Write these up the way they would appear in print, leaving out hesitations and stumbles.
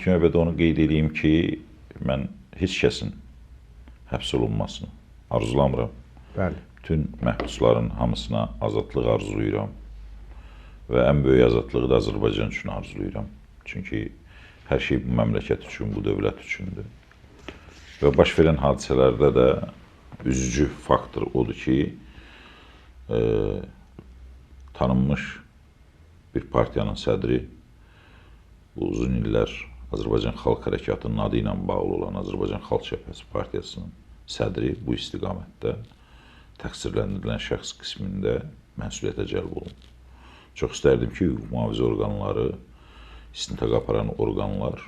İlk növbədə onu qeyd edeyim ki, mən heç kəsin həbs olunmasını arzulamıram. Bəli. Bütün məhbusların hamısına azadlıq arzulayıram və ən böyük azadlığı da Azərbaycan üçün arzulayıram. Çünki hər şey bu məmləkət üçün, bu dövlət üçündür. Və baş verən hadisələrdə də üzücü faktor odur ki, tanınmış bir partiyanın sədri, bu uzun illər Azərbaycan Xalq Hərəkatının adı ilə bağlı olan Azərbaycan Xalq Cəbhəsi Partiyasının sədri bu istiqamətdə təqsirləndirilən şəxs qismində məsuliyyətə cəlb olunub. Çox istərdim ki, hüquq mühafizə orqanları, istintaq aparan orqanlar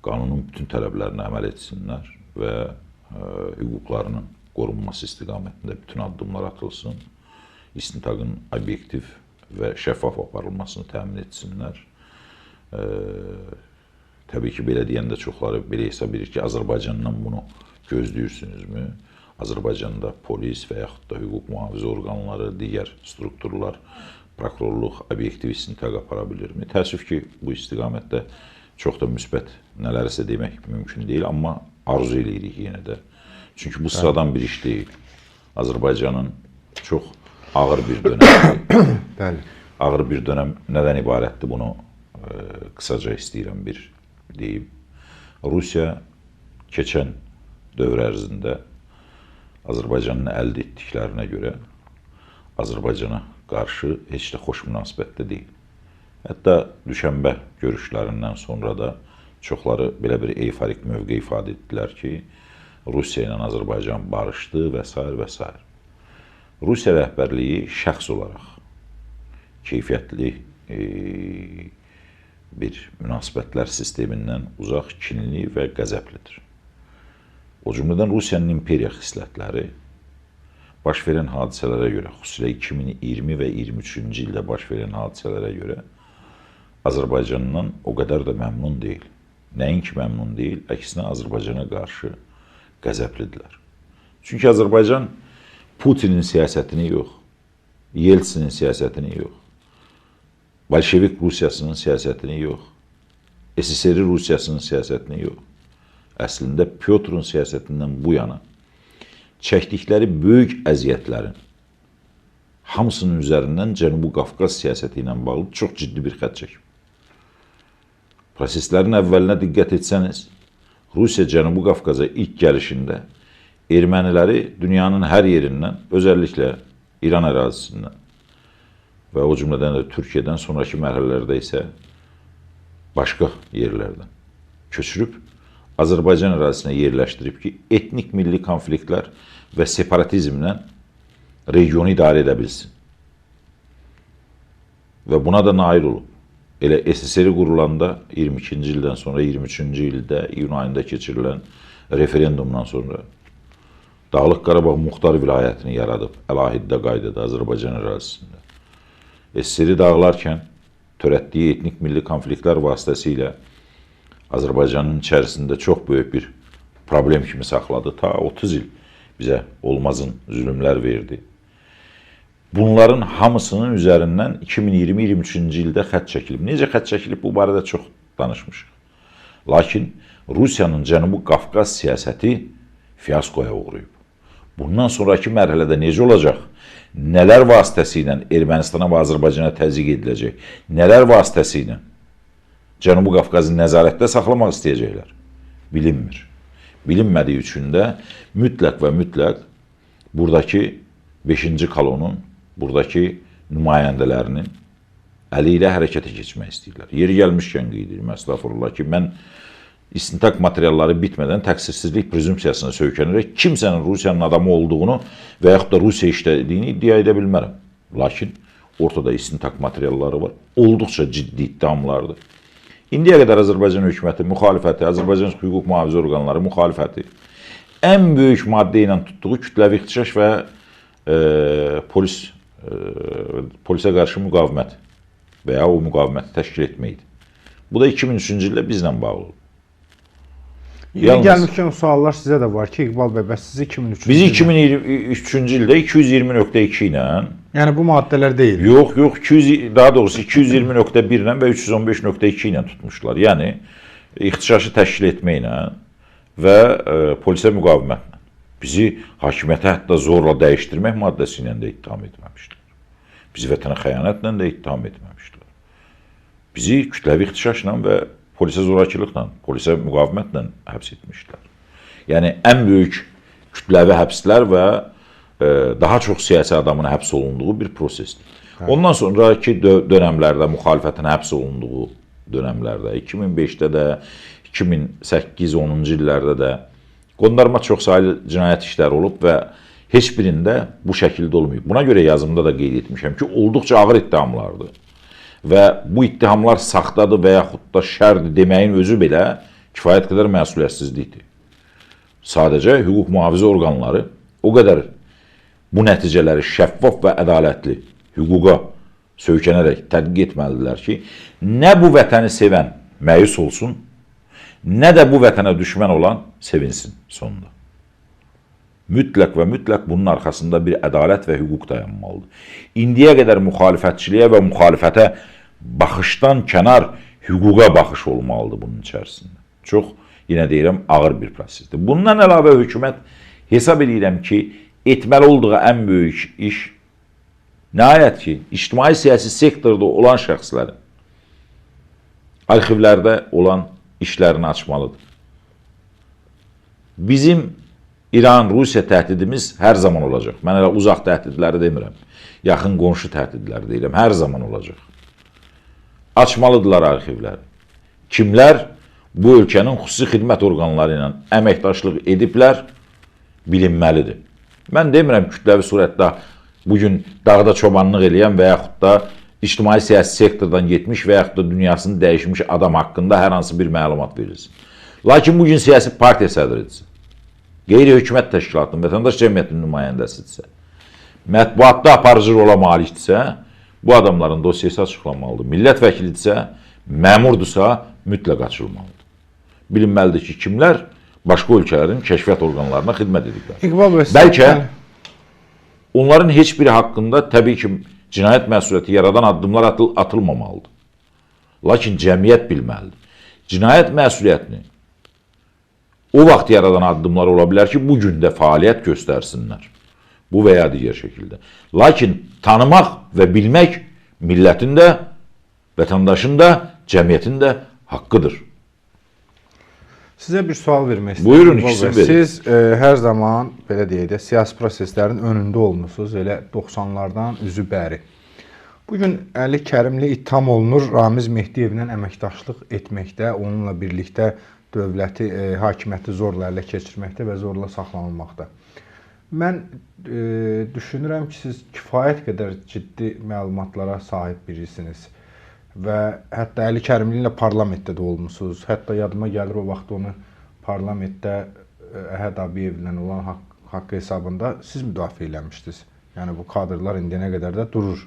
qanunun bütün tələblərinə əməl etsinlər və hüquqlarının qorunması istiqamətində bütün addımlar atılsın, istintaqın obyektiv və şəffaf aparılmasını təmin etsinlər. Təbii ki, belə deyəndə çoxları belə hesab edir ki, Azərbaycandan bunu gözləyirsinizmi? Azərbaycanda polis və yaxud da hüquq mühafizə orqanları, digər strukturlar, prokurorluq obyektiv istintaq apara bilirmi? Təəssüf ki, bu istiqamətdə çox da müsbət nələrisə demək mümkün deyil, amma arzu eləyirik yenə də. Çünki bu sıradan bir iş deyil. Azərbaycanın çox ağır bir dönəmidir. Bəli. Ağır bir dönəm nədən ibarətdir, bunu qısaca istəyirəm bir deyim. Rusiya keçən dövr ərzində Azərbaycanın əldə etdiklərinə görə Azərbaycana qarşı heç də xoş münasibətdə deyil. Hətta düşənbə görüşlərindən sonra da çoxları belə bir eyfarik mövqe ifadə etdilər ki, Rusiya ilə Azərbaycan barışdı və s. və s. Rusiya rəhbərliyi şəxs olaraq keyfiyyətli bir münasibətlər sistemindən uzaq, kinli və qəzəblidir. O cümlədən Rusiyanın imperiya xislətləri baş verən hadisələrə görə, xüsusilə 2020 və 23-cü ildə baş verən hadisələrə görə Azərbaycandan o qədər də məmnun deyil. Nəinki məmnun deyil, əksinə Azərbaycana qarşı qəzəblidirlər. Çünki Azərbaycan Putinin siyasətini yox, Yeltsinin siyasətini yox, Bolşevik Rusiyasının siyasətini yox, SSR Rusiyasının siyasətini yox, əslində Pyotrun siyasətindən bu yana çəkdikləri böyük əziyyətlərin hamısının üzərindən Cənubi Qafqaz siyasəti ilə bağlı çox ciddi bir xətt çəkib. Proseslərin əvvəlinə diqqət etsəniz, Rusiya Cənubi Qafqaza ilk gəlişində erməniləri dünyanın hər yerindən, özəlliklə İran ərazisindən və o cümlədən də Türkiyədən, sonraki mərhələlərdə isə başqa yerlərdən köçürüb Azərbaycan ərazisinə yerləşdirib ki, etnik milli konfliktlər və separatizmlə regionu idarə edə bilsin. Və buna da nail olub. Elə SSR qurulanda 22-ci ildən sonra 23-cü ildə iyun ayında keçirilən referendumdan sonra Dağlıq Qarabağ Muxtar vilayətini yaradıb əlahiddə qaydada Azərbaycan ərazisində. SSR dağılarkən törətdiyi etnik milli konfliktlər vasitəsilə Azərbaycanın içərisində çox böyük bir problem kimi saxladı. Ta 30 il bizə olmazın zülmlər verdi. Bunların hamısının üzərindən 2020-23-cü ildə xətt çəkilib. Necə xətt çəkilib, bu barədə çox danışmışıq. Lakin Rusiyanın Cənubi Qafqaz siyasəti fiaskoya uğrayıb. Bundan sonraki mərhələdə necə olacaq? Nələr vasitəsilə Ermənistana və Azərbaycana təzyiq ediləcək? Nələr vasitəsilə Cənubi Qafqazı nəzarətdə saxlamaq istəyəcəklər? Bilinmir. Bilinmədiyi üçün də mütləq və mütləq buradakı 5-ci kolonun, buradakı nümayəndələrinin əli ilə hərəkətə keçmək istəyirlər. Yeri gəlmişkən qeyd edirəm, əstəğfurullah ki, mən istintaq materialları bitmədən təqsirsizlik prezumpsiyasına söykənərək kimsənin Rusiyanın adamı olduğunu və yaxud da Rusiya işlədiyini iddia edə bilmərəm. Lakin ortada istintaq materialları var. Olduqca ciddi ittihamlardır. İndiyə qədər Azərbaycan hökuməti, müxalifəti, Azərbaycan hüquq mühafizə orqanları müxalifəti ən böyük maddə ilə tutduğu kütləvi ixtişaş və polisə qarşı müqavimət və ya o müqaviməti təşkil etmək idi. Bu da 2003-cü ildə bizlə bağlı oldu. Yeni gəlmişkən suallar sizə də var ki, İqbal bəy, bəs sizi 2003-cü Bizi 2003-cü ildə 220.2 ilə. Yəni bu maddələr deyil. Yox, yox, 200, daha doğrusu 220.1 ilə və 315.2 ilə tutmuşlar. Yəni İxtişaşı təşkil etməklə və polisə müqavimətlə. Bizi hakimiyyətə hətta zorla dəyişdirmək maddəsi ilə də ittiham etməmişdilər. Bizi vətənə xəyanətlə də ittiham etməmişdilər. Bizi kütləvi ixtişaşla və polisə zorakılıqla, polisə müqavimətlə həbs etmişdilər. Yəni, ən böyük kütləvi həbslər və daha çox siyasi adamın həbs olunduğu bir prosesdir. Ondan sonraki dönəmlərdə, müxalifətin həbs olunduğu dönəmlərdə, 2005-də də, 2008-10-cu illərdə də qondarma çoxsaylı cinayət işləri olub və heç birində bu şəkildə olmayıb. Buna görə yazımda da qeyd etmişəm ki, olduqca ağır ittihamlardır. Və bu ittihamlar saxtadır və yaxud da şərdir deməyin özü belə kifayət qədər məsuliyyətsizlikdir. Sadəcə hüquq mühafizə orqanları o qədər bu nəticələri şəffaf və ədalətli hüquqa söykənərək tədqiq etməlidirlər ki, nə bu vətəni sevən məyus olsun, nə də bu vətənə düşmən olan sevinsin sonunda. Mütləq və mütləq bunun arxasında bir ədalət və hüquq dayanmalıdır. İndiyə qədər müxalifətçiliyə və müxalifətə baxışdan kənar hüquqa baxış olmalıdır bunun içərisində. Çox, yenə deyirəm, ağır bir prosesdir. Bundan əlavə hökumət hesab edirəm ki, etməli olduğu ən böyük iş nəhayət ki, ictimai siyasi sektorda olan şəxslərin arxivlərdə olan işlərini açmalıdır. Bizim İran, Rusiya təhdidimiz hər zaman olacaq. Mən elə uzaq təhdidləri demirəm. Yaxın qonşu təhdidləri deyirəm. Hər zaman olacaq. Açmalıdırlar arxivləri. Kimlər bu ölkənin xüsusi xidmət orqanları ilə əməkdaşlıq ediblər, bilinməlidir. Mən demirəm kütləvi surətdə bugün dağda çobanlıq eləyən və yaxud da ictimai siyasi sektordan getmiş və yaxud da dünyasını dəyişmiş adam haqqında hər hansı bir məlumat verilsin. Lakin bugün siyasi partiya sədridirsə, qeyri-hökumət təşkilatının, vətəndaş cəmiyyətinin nümayəndəsidirsə, mətbuatda aparıcı rola malikdirsə, bu adamların dosyası açıqlanmalıdır. Millət vəkilidirsə, məmurdursa, mütləq açılmalıdır. Bilinməlidir ki, kimlər başqa ölkələrin kəşfiyyat orqanlarına xidmət ediblər. Bəlkə onların heç biri haqqında təbii ki, cinayət məsuliyyəti yaradan addımlar atılmamalıdır. Lakin cəmiyyət bilməlidir. Cinayət məsuliyyətini o vaxt yaradan addımlar ola bilər ki, bu gün də fəaliyyət göstərsinlər. Bu və ya digər şəkildə. Lakin tanımaq və bilmək millətin də, vətəndaşın da, cəmiyyətin də haqqıdır. Sizə bir sual vermək istəyirəm. Buyurun, ikisini verin. Siz hər zaman, belə deyək də, siyasi proseslərin önündə olmuşsunuz, elə 90-lardan üzü bəri. Bugün Əli Kərimli ittiham olunur Ramiz Mehdiyevlə əməkdaşlıq etməkdə, onunla birlikdə dövləti, hakimiyyəti zorla ələ keçirməkdə və zorla saxlanılmaqda. Mən düşünürəm ki, siz kifayət qədər ciddi məlumatlara sahib birisiniz. Və hətta Əli Kərimli ilə parlamentdə də olmuşsunuz. Hətta yadıma gəlir o vaxt onu parlamentdə Əhəd Abiyevlə olan haqqı hesabında siz müdafiə eləmişdiniz. Yəni bu kadrlar indiyənə qədər də durur.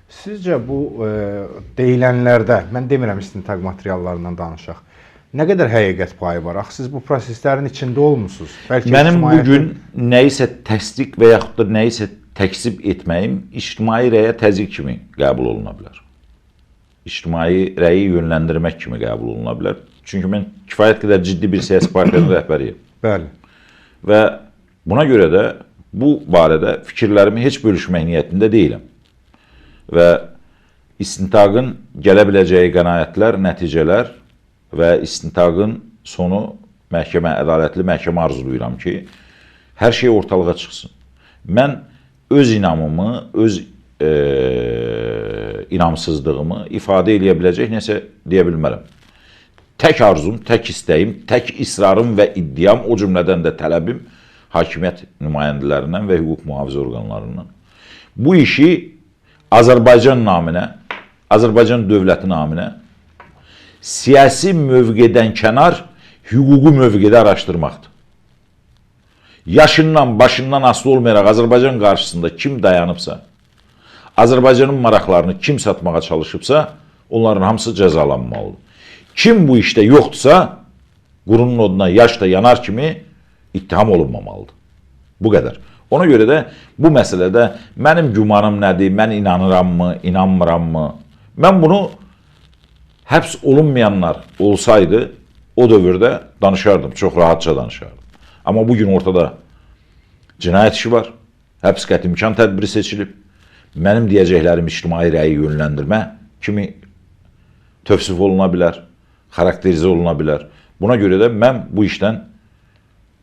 Sizcə bu deyilənlərdə, mən demirəm istintaq materiallarından danışaq, nə qədər həqiqət payı var? Axı siz bu proseslərin içində olmusunuz. Bəlkə mənim bugün nəyisə təsdiq və yaxud da nəyisə təkzib etməyim ictimai rəyə təzyiq kimi qəbul oluna bilər. İctimai rəyi yönləndirmək kimi qəbul oluna bilər. Çünki mən kifayət qədər ciddi bir siyasi partiyanın rəhbəriyəm. Bəli. Və buna görə də bu barədə fikirlərimi heç bölüşmək niyyətində deyiləm. Və istintaqın gələ biləcəyi qənaətlər, nəticələr və istintaqın sonu məhkəmə, ədalətli məhkəmə arzulayıram ki, hər şey ortalığa çıxsın. Mən öz inamımı, öz inamsızlığımı ifadə eləyə biləcək nəsə deyə bilmərəm. Tək arzum, tək istəyim, tək israrım və iddiam, o cümlədən də tələbim hakimiyyət nümayəndələrindən və hüquq mühafizə orqanlarından. Bu işi Azərbaycan naminə, Azərbaycan dövləti naminə siyasi mövqedən kənar hüquqi mövqedə araşdırmaqdır. Yaşından, başından asılı olmayaraq Azərbaycan qarşısında kim dayanıbsa, Azərbaycanın maraqlarını kim satmağa çalışıbsa, onların hamısı cəzalanmalıdır. Kim bu işdə yoxdursa, qurunun oduna yaş da yanar kimi ittiham olunmamalıdır. Bu qədər. Ona görə də bu məsələdə mənim gümanım nədir, mən inanırammı, inanmırammı? Mən bunu həbs olunmayanlar olsaydı, o dövrdə danışardım, çox rahatca danışardım. Amma bugün ortada cinayət işi var, həbs qəti imkan tədbiri seçilib. Mənim deyəcəklərim ictimai rəyi yönləndirmə kimi tövsif oluna bilər, xarakterizə oluna bilər. Buna görə də mən bu işdən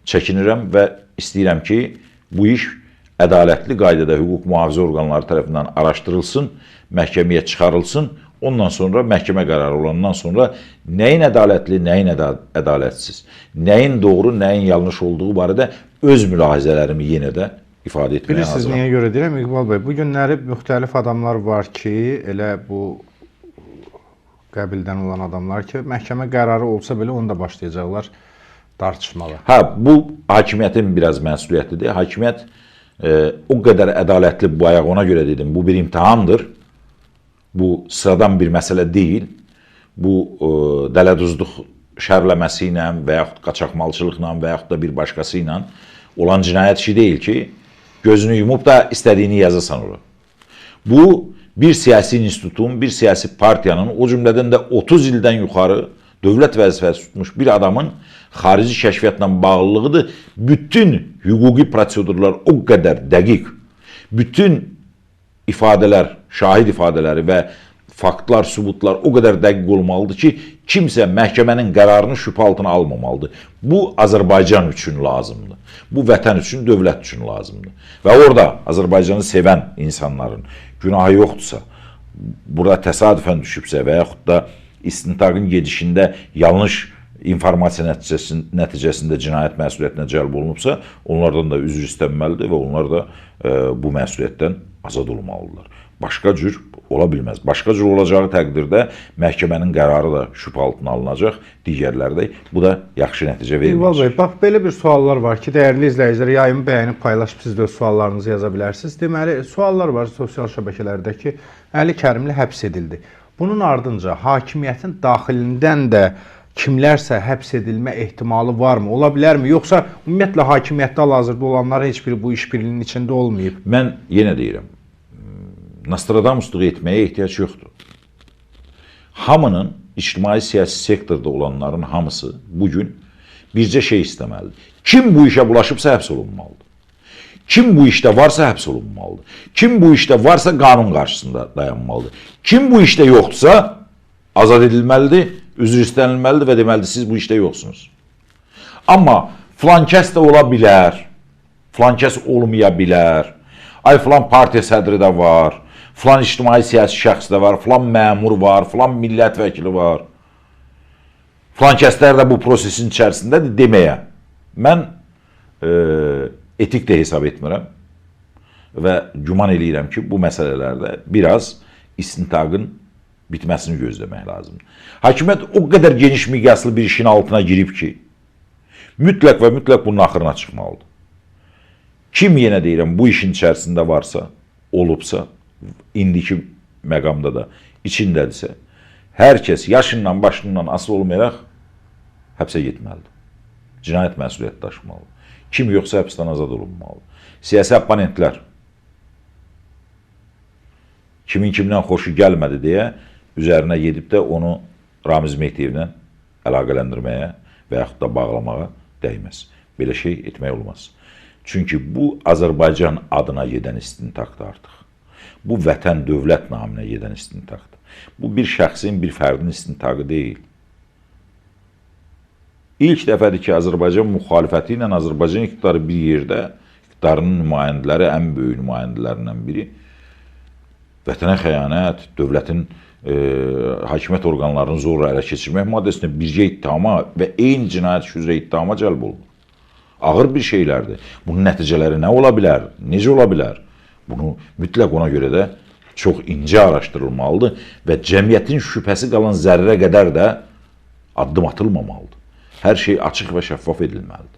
çəkinirəm və istəyirəm ki, bu iş ədalətli qaydada hüquq mühafizə orqanları tərəfindən araşdırılsın, məhkəməyə çıxarılsın. Ondan sonra məhkəmə qərarı olandan sonra nəyin ədalətli, nəyin ədalətsiz, nəyin doğru, nəyin yanlış olduğu barədə öz mülahizələrimi yenə də ifadə etməyə Bilirsiniz hazıram. Niyə görə deyirəm İqbal bəy? Bu günləri müxtəlif adamlar var ki, elə bu qəbildən olan adamlar ki, məhkəmə qərarı olsa belə onu da başlayacaqlar tartışmağa. Hə, bu hakimiyyətin biraz məsuliyyətidir. Hakimiyyət o qədər ədalətli, bayaq ona görə dedim, bu bir imtahandır. Bu sıradan bir məsələ deyil. Bu dələduzluq şərləməsi ilə və yaxud qaçaqmalçılıqla və yaxud da bir başqası ilə olan cinayət işi deyil ki, gözünü yumub da istədiyini yazasan ora. Bu bir siyasi institutun, bir siyasi partiyanın, o cümlədən də 30 ildən yuxarı dövlət vəzifəsi tutmuş bir adamın xarici kəşfiyyatla bağlılığıdır. Bütün hüquqi prosedurlar o qədər dəqiq, bütün ifadələr, şahid ifadələri və faktlar, sübutlar o qədər dəqiq olmalıdır ki, kimsə məhkəmənin qərarını şübhə altına almamalıdır. Bu Azərbaycan üçün lazımdır. Bu vətən üçün, dövlət üçün lazımdır. Və orada Azərbaycanı sevən insanların günahı yoxdursa, burada təsadüfən düşübsə və yaxud da istintaqın gedişində yanlış informasiya nəticəsində cinayət məsuliyyətinə cəlb olunubsa, onlardan da üzr istənməlidir və onlar da bu məsuliyyətdən azad olmalıdırlar. Başqa cür ola bilməz. Başqa cür olacağı təqdirdə məhkəmənin qərarı da şübhə altına alınacaq, digərləri də. Bu da yaxşı nəticə verməyəcək. İqbal bəy, bax belə bir suallar var ki, dəyərli izləyicilər, yayımı bəyənib paylaşıb siz də öz suallarınızı yaza bilərsiniz. Deməli, suallar var sosial şəbəkələrdə ki, Əli Kərimli həbs edildi. Bunun ardınca hakimiyyətin daxilindən də kimlərsə həbs edilmə ehtimalı varmı? Ola bilərmi? Yoxsa ümumiyyətlə hakimiyyətdə hal-hazırda olanlar heç biri bu işbirliyinin içində olmayıb? Mən yenə deyirəm, Nostradamusluq etməyə ehtiyac yoxdur. Hamının, ictimai siyasi sektorda olanların hamısı bugün bircə şey istəməlidir. Kim bu işə bulaşıbsa həbs olunmalıdır. Kim bu işdə varsa həbs olunmalıdır. Kim bu işdə varsa qanun qarşısında dayanmalıdır. Kim bu işdə yoxdursa azad edilməlidir, üzr istənilməlidir və deməlidir, siz bu işdə yoxsunuz. Amma filan kəs də ola bilər, filan kəs olmaya bilər, ay filan partiya sədri də var, filan ictimai siyasi şəxs də var, filan məmur var, filan millət vəkili var. Filan kəslər də bu prosesin içərisindədir deməyə. Mən etik də hesab etmirəm və güman eləyirəm ki, bu məsələlərdə biraz istintaqın bitməsini gözləmək lazımdır. Hakimiyyət o qədər geniş miqyaslı bir işin altına girib ki, mütləq və mütləq bunun axırına çıxmalıdır. Kim yenə deyirəm, bu işin içərisində varsa, olubsa, indiki məqamda da içindədirsə, hər kəs yaşından, başından asılı olmayaraq həbsə getməlidir. Cinayət məsuliyyəti daşımalıdır. Kim yoxsa həbsdən azad olunmalıdır. Siyasi oponentlər kimin kimdən xoşu gəlmədi deyə üzərinə gedib də onu Ramiz Mehdiyevlə əlaqələndirməyə və yaxud da bağlamağa dəyməz. Belə şey etmək olmaz. Çünki bu Azərbaycan adına gedən istintaqdır artıq. Bu vətən, dövlət naminə gedən istintaqdır. Bu bir şəxsin, bir fərdin istintaqı deyil. İlk dəfədir ki, Azərbaycan müxalifəti ilə Azərbaycan iqtidarı bir yerdə, iqtidarının nümayəndələri, ən böyük nümayəndələrindən biri vətənə xəyanət, dövlətin hakimiyyət orqanlarını zorla ələ keçirmək maddəsində bircə ittihama və eyni cinayət işi üzrə ittihama cəlb olunur. Ağır bir şeylərdir. Bunun nəticələri nə ola bilər, necə ola bilər? Bunu mütləq ona görə də çox incə araşdırılmalıdır və cəmiyyətin şübhəsi qalan zərrə qədər də addım atılmamalıdır. Hər şey açıq və şəffaf edilməlidir.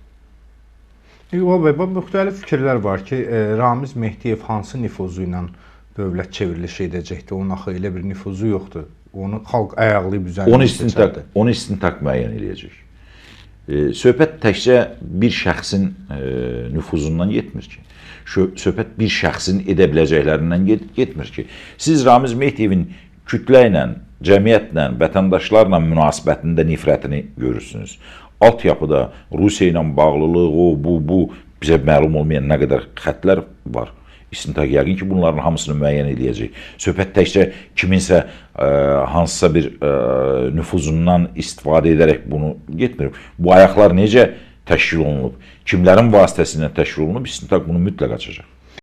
İqbal bəy, müxtəlif fikirlər var ki, Ramiz Mehdiyev hansı nüfuzu ilə dövlət çevrilişi edəcəkdir? Onun axı elə bir nüfuzu yoxdur. Onu xalq ayaqlayıb üzərində. Onu istintaq müəyyən eləyəcək. Söhbət təkcə bir şəxsin nüfuzundan getmir ki. Söhbət bir şəxsin edə biləcəklərindən getmir ki. Siz Ramiz Mehdiyevin Kütlə ilə, cəmiyyətlə, vətəndaşlarla münasibətində nifrətini görürsünüz. Altyapıda Rusiya ilə bağlılıq, o, bu, bizə məlum olmayan nə qədər xətlər var. İstintaq yəqin ki, bunların hamısını müəyyən eləyəcək. Söhbət təkcə kiminsə hansısa bir nüfuzundan istifadə edərək bunu getmir. Bu ayaqlar necə təşkil olunub, kimlərin vasitəsilə təşkil olunub, istintaq bunu mütləq açacaq.